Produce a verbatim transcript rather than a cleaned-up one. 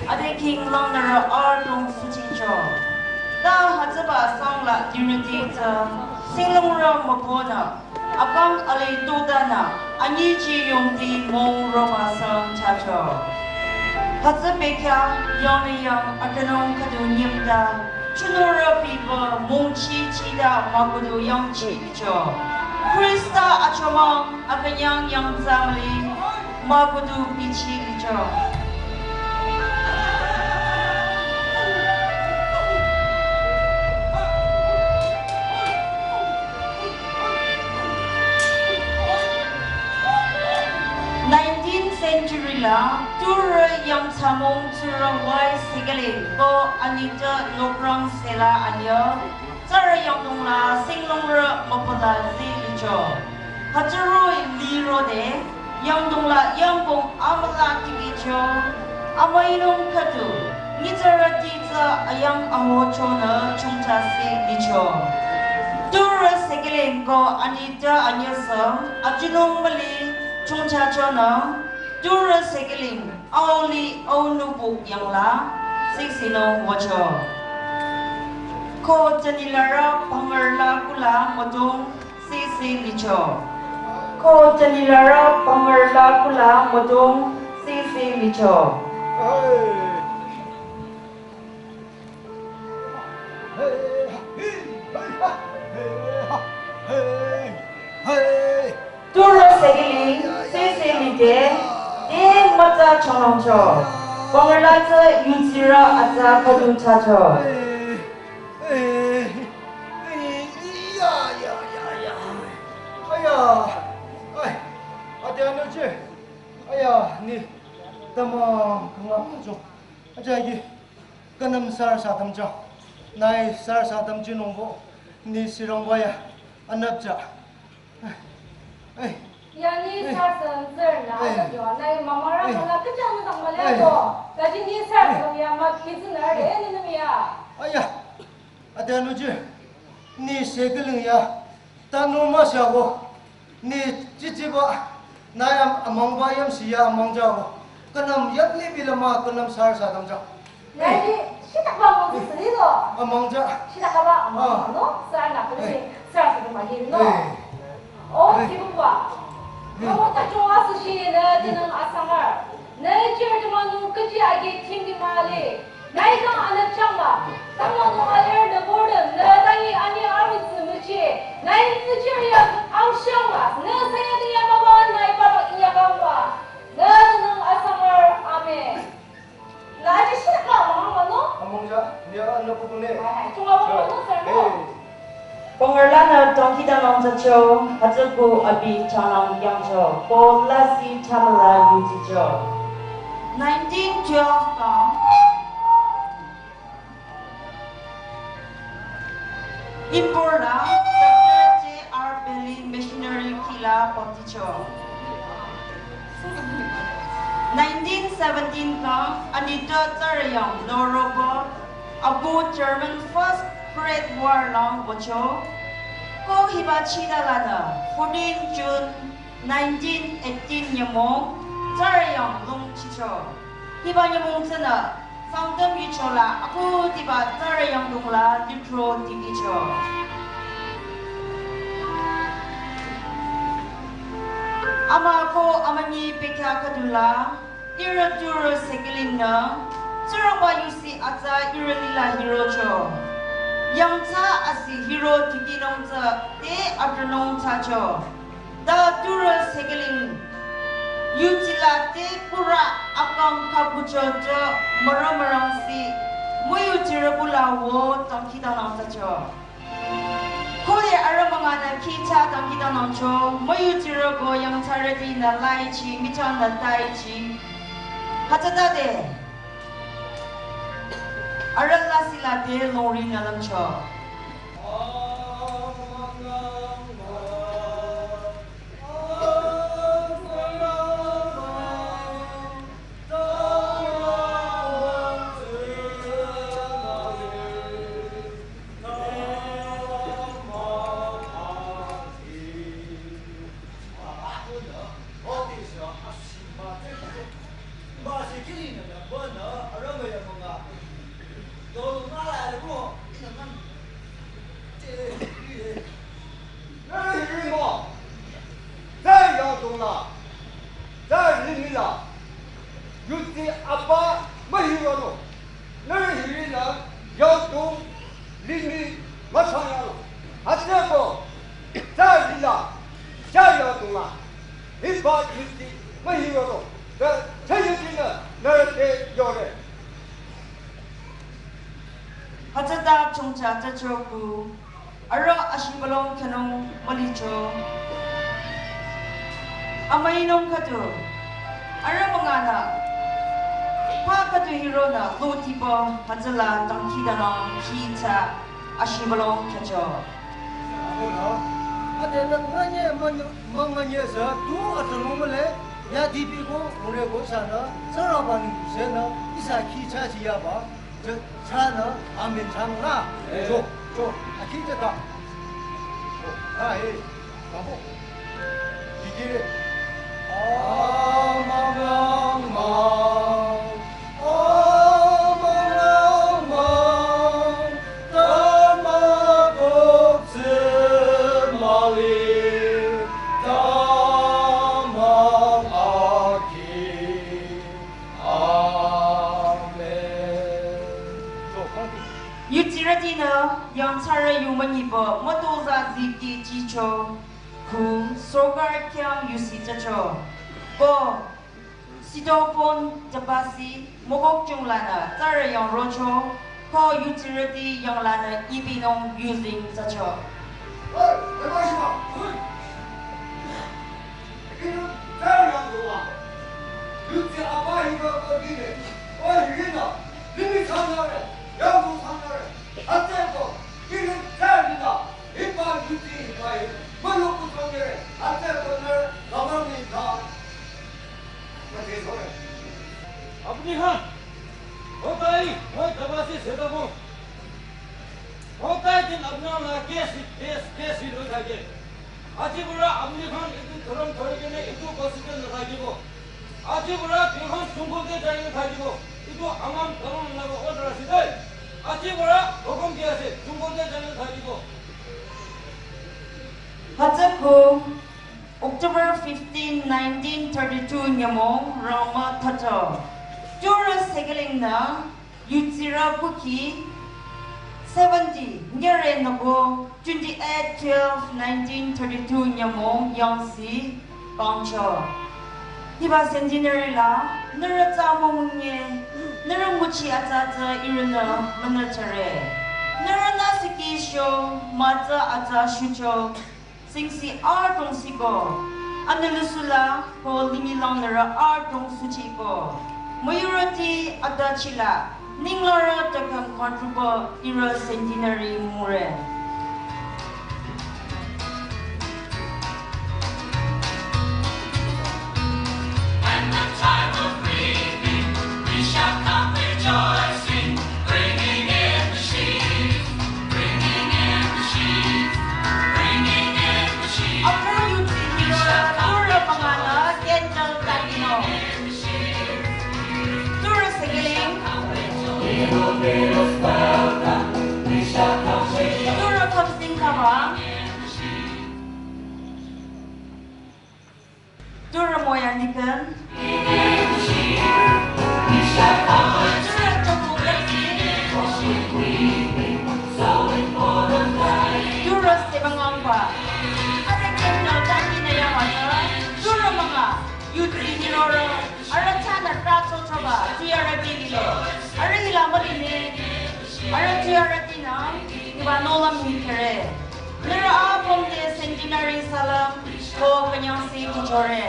Ade king langnürü artung suchicho. Ta hütsüba sangla diriti tsü singlungrü mübünü akang ale tutanü anyichi yungti mong roma sang chacho. Hütsü bekhyah yongyang akanung khüdu nyimta chunurü piba mongchi chida makudu yangchi cho. Krista achomang akünyang yangtsa müli makudu bichi licho. Nineteenth century la turü yangtsamong turü wai sekele ko anita nokrang sela anya tsarü yangdong la singlungrü mapala zi licho. Hütsüro lirode yangdong la yangkong amüla kibicho. Amüinung khüdu nyitsarüti tsü ayang aho chonü chungcha si licho. Turü sekele ko anita anyasü ajunung müli chungcha chonü turü sekele aoli aunubuk yangla siksinung wacho. Ko tanilara pangarla kula modong sisi licho. Ko tanilara pangarla kula modong sisi licho. Turü sekili sisi lide te matsa chonongcho. Pangarla tsü yutsirü atsa khüdu chacho. Aya, aya, aya, aya. Aya. Ai. Ate anoche. Aya, ni tamang kanga jo. Aja gi kanam sar sa tamja. Nai sar sa tamji nongbo. Ni sirangba ya. Anapja. Ai. Ya ni sar sa nzerna. Ai. Aja jo. Nai mamara mala kejang tang mala jo. Kaji ni sar sa ya ma kizu na re ni ya. Aya. Ate anoche, ni sekili ya, tanu ma siago, ni chichiba, na yam amangba yam siya amangjago, kanam yam ni bilama kanam sar sa tamja. Nai, shitakba mo tu sri do. Amangja. Shitakba amang no, sar na kuli, sar sa ma hi no. O, kibuba. Kamu ta choa su shi na dinang asangar. Nai chir di manu kaji agi tim di mali. Nai kang ana changba, tangwa nung aler na burden, na tangi ani army tsü müchi, nai nü chiri ya ang shangba, nü saya di ya baba nai baba iya kangba, nü nung asangar, amen. Na ji shi ka mama no? Amongja, ni ana pupune. Hai, hai, chunga pupune, sir, no? Pangarlanü tongkidang nangzacho, hütsüku abi chanang yangcho, ko lasi chamala yujicho. Nineteen twelve kang, Impur la, Doctor J R Bailey missionary kila bapticho. Nineteen seventeen kang, anita tsarayang lorobo, abu German First Great War lang wacho, ko hiba chida lada, fourteen June nineteen eighteen nyümong, tsarayang lung chicho. Hiba nyümong tsünü, Sangtam yichola, aku tiba tsarayang lung la, litro tibicho. Ama ko amani pekya kadula, Ira turu sekilingnü, Tsingrangba yusi atsa ira lila hirocho. Yangtsa asi hiro tikinung tsü te atranung tsacho. Ta turu sekiling, yutila te pura akang kapucho cho mara marangsi, müyutira bula wo tangkitanang tsacho. Khode arüh münganü khicha dangkhidangnangcho, müyutirü ko yangthsarütinü laichi, michangnü taichi. Hütsütade, arüh lasih lade longrinü lümcho. Wünü arüh müyamünga. Dolu ngala arüh mo. Nührü hiri mo. Tsü yangdong la. Tsü limih la. Yuti apa mühironung. Nührü hiri la yangdong limih müthsanyanung. Hütsüeko tsü lila. Tsü yangdong la. Hiba yuti mühironung. Tsü, tsü yutinü nührü te yore. Hütsüta chongcha tsü choku. Arüh ashibülung khyünung mülicho. Amüinung khüdu. Arüh münganü. Pa khüdu hironü lutiba hütsüla dangkhidangnang khitsü ashibülung khyücho. Ade nü nganye münye, münganye sü tu atümung mühle, ya dibi ko, mure ko sünü, sürüba ni senü, ihsa khitsü chiyaba, tsü, tsünü, amen tsang na. Cho, cho, akhi tsü ta. Cho, ta he, ta bo. Dikire. Amang, amang, amang, amang, tama kok tsü mali, tamang akhi. Amen. Yutsirütinü yangthsarü yu münyiba mütozah ziti chicho, khu sorkar khyang yusi thsacho. Ko, Sidopon Tabasi, Mokokchung lanü tsürü yang rocho, ko yutsirüti yang lanü ibinung yuzeng thsacho. Hey, Tabasi ma, hey. Inu tsürü yang rowa. Yutsi apa hiba ko dile. O hirina, dimi sanare, yang ko sanare. Hütsüeko, inu tsürü nina. Hiba yuti hiba hi, müloko thsangnyere, hütsüeko nührü, lamang ni ta. Mati sore. Apni khan, hotai, moi Tabasi Sidopon. Hotai din apna la kesi, kes, kesi lo thake. Aji pora apni khan itu dhorom dhori kene itu gospel na thakibo. Aji pora apni khan Chungkol te jai na thakibo. Itu amam tamam na order ase dai. Aji pora hukum diya ase, Chungkol te jai na thakibo. Hütsüeko October fifteen, nineteen thirty-two nyümong rangmü thato. Turü sekeling nü yutsirü kukhi seventy nyere nüko twenty-eight twelve nineteen thirty-two nyümong yangsi kangcho. Hiba centenary la nührü tsü müngunye, nührü nguchi atsa tsü ihrünü münüchare. Nührünü siki sho, mütsa atsa shucho, singsi adrong siko, anülusula ko limih lang nührü adrong suchiko. Müyurüti atachila, ninglarü takam kangdrüba ihrü centenary mure. And the time of reaping, we shall come rejoicing, bringing in the sheaf, bringing in the sheaf, bringing in the sheaf. Apra yuti niro, turü münganü, candle tadino. Turü sekeling. Turü khamsing kaba. Turü moya nikün. Turü choku khamsing. Turü sebangangba. Ade candle tadinü yamüsa. Turü münga. Yuti niroro. Arüh chanü tra chochoba, tuyarüti lile. Arüh hila müline. Arüh tuyarütinü, hiba nohlüm mikhere. Nührü apüm te centenary salam, ko künyangsi kuchore.